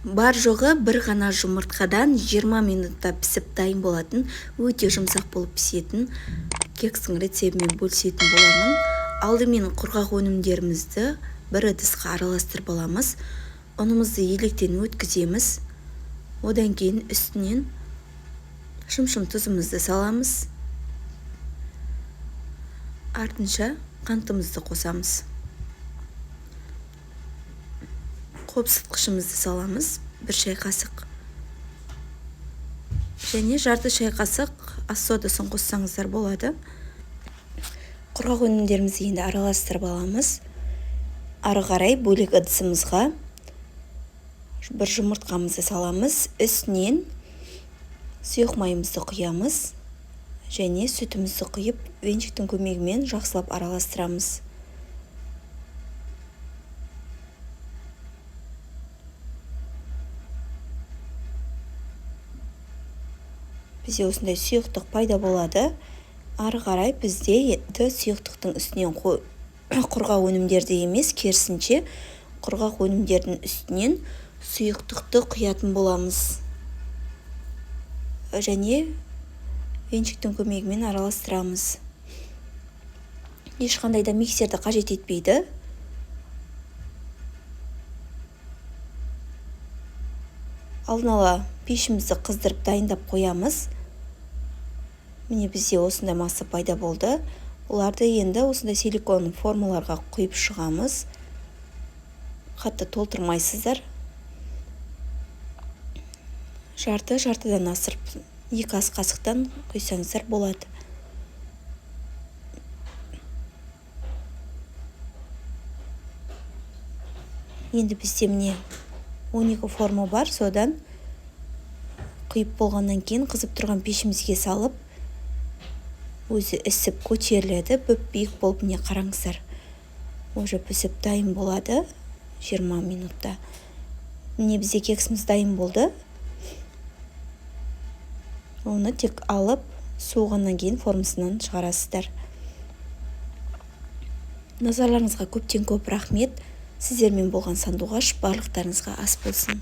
Бар жоғы бір ғана жұмыртқадан 20 минутта пісіп дайын болатын, өте жұмсақ болып пісетін кекстің рецептімен бөлісетін боламын. Алдымен құрғақ өнімдерімізді бір ыдысқа араластырып аламыз. Ұнымызды електен өткіземіз. Одан кейін үстінен шымшым тұзымызды саламыз. Артынша қантымызды қосамыз. Қопсытқышымызды саламыз, 1 шай қасық. Және жарты шай қасық ас содасын қоссаңыздар болады. Құрғақ өнімдерімізді енді араластырып аламыз. Ары қарай бөлек ыдысымызға бір жұмыртқамызды саламыз. Үстінен сұйық майымызды құямыз және сүтімізді құйып, венчиктің көмегімен жақсылап араластырамыз. Бізде осындай сұйықтық пайда болады. Ары қарай бізде енді сұйықтықтың үстінен құрғақ өнімдерді емес, керісінше құрғақ өнімдердің үстінен сұйықтықты құятын боламыз. Және венчиктің көмегімен араластырамыз. Ешқандай да миксерді қажет етпейді. Алдын ала пешімізді қыздырып дайындап қоямыз. Міне бізде осындай масса пайда болды. Оларды енді осындай силикон формаларға құйып шығамыз. Қатты толтырмайсыздар. Жарты, жартыдан асырып 2 ас қасықтан құйсаңыздар болады. Енді бізде міне 12 форма бар, содан құйып болғаннан кейін қызып тұрған пешімізге салып, өзі ісіп көтеріледі, бүп-биік болып, міне қараңыздар. Уже пісіп дайын болады 20 минутта. Міне бізде кексіміз дайын болды. Оны тек алып, суығаннан кейін формасынан шығарасыздар. Назарларыңызға көптен көп рахмет. Сіздермен болған Сандуғаш, барлықтарыңызға ас болсын.